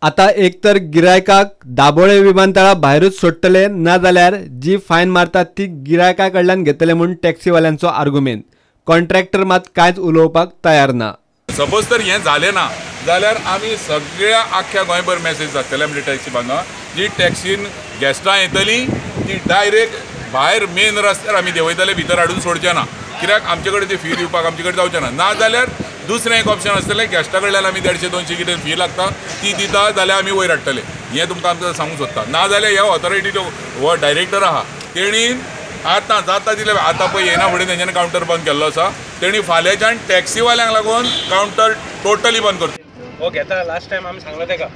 आतां एक तर गिरायकाक दाबोळे विमानतळा भायरूच सोडटले, ना जाल्यार जी फायन मारतात ती गिरायका कडल्यान घेतले म्हूण टॅक्सीवाल्यांचो आर्गुमेंत. कॉन्ट्रॅक्टर मात कांयच उलोवपाक तयार ना. सपोज तर हें जालें ना जाल्यार आमी सगळ्या आख्ख्या गोंयभर मॅसेज धाडटले आमच्या टॅक्सी बांदा, जी टॅक्सीन गॅस्टां येतली ती डायरेक्ट भायर मेन रस्त्यार आमी देंवयतले, भितर हाडून सोडचे ना, कित्याक आमचे कडेन ती फी दिवपाक आमचे कडेन जावचें ना. ना जाल्यार दुसरें एक ऑप्शन आसतलें, गॅस्टा कडल्यान आमी 150-200 कितें फी लागता ती दिता जाल्यार आमी वयर हाडटले, हें तुमकां आमकां सांगूंक सोदता. ना जाल्यार ह्या ऑथॉरिटीचो हो डायरेक्टर आहा तेणी आतां जाता तितलें आतां पळय येना फुडें तेंच्यांनी कावंटर बंद केल्लो आसा, तेणी फाल्यांच्यान टॅक्सीवाल्यांक लागून कावंटर टोटली बंद करता. हो घेता लास्ट टायम आमी सांगलो तेका,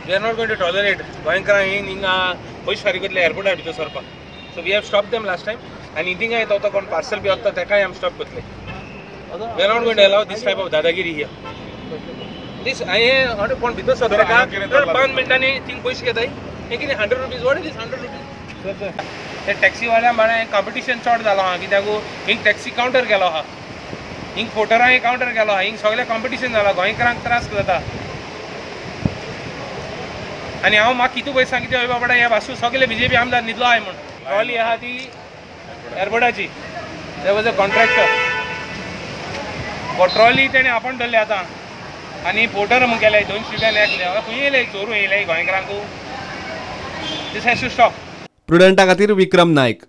we are not going to tolerate गोंयकारांक हिंगा पयशे फारीक करतले एअरपोर्टार भितर सरपाक. So we have stop them last time. आनी थिंगा येता वता कोण पार्सल बी वता तेकाय आमी स्टॉप करतले. We are not going to allow this type of दादागिरी here. This हें कोण भितर सरता तेका 5 मिनटांनी थिंग पयशे घेताय, हें कितें 100 rupees, what is this 100 rupees? ते टॅक्सीवाल्या बाळा कॉम्पिटिशन चड जालो आहा, कित्याक हिंग टॅक्सी कावंटर गेलो आहा, हिंग पोर्टरांक कावंटर गेलो आहा, हिंग सगळें कॉम्पिटिशन जाला, गोंयकारांक त्रास जाता. आनी हांव म्हाका कितू पयशे सांगता हय बाबा, हे वासू सगळे बीजेपी आमदार न्हिदलो आहाय म्हूण. ट्रॉली आहा ती एअरपोर्टाची, there was a contractor, trolley तेणें आपोवन धरली आतां आनी पोर्टर म्हूण केले 200 रुपया एकले. खंय येयले चोरू येयले गोंयकारांकू. This has to stop. प्रुडंटा खातीर विक्रम नायक.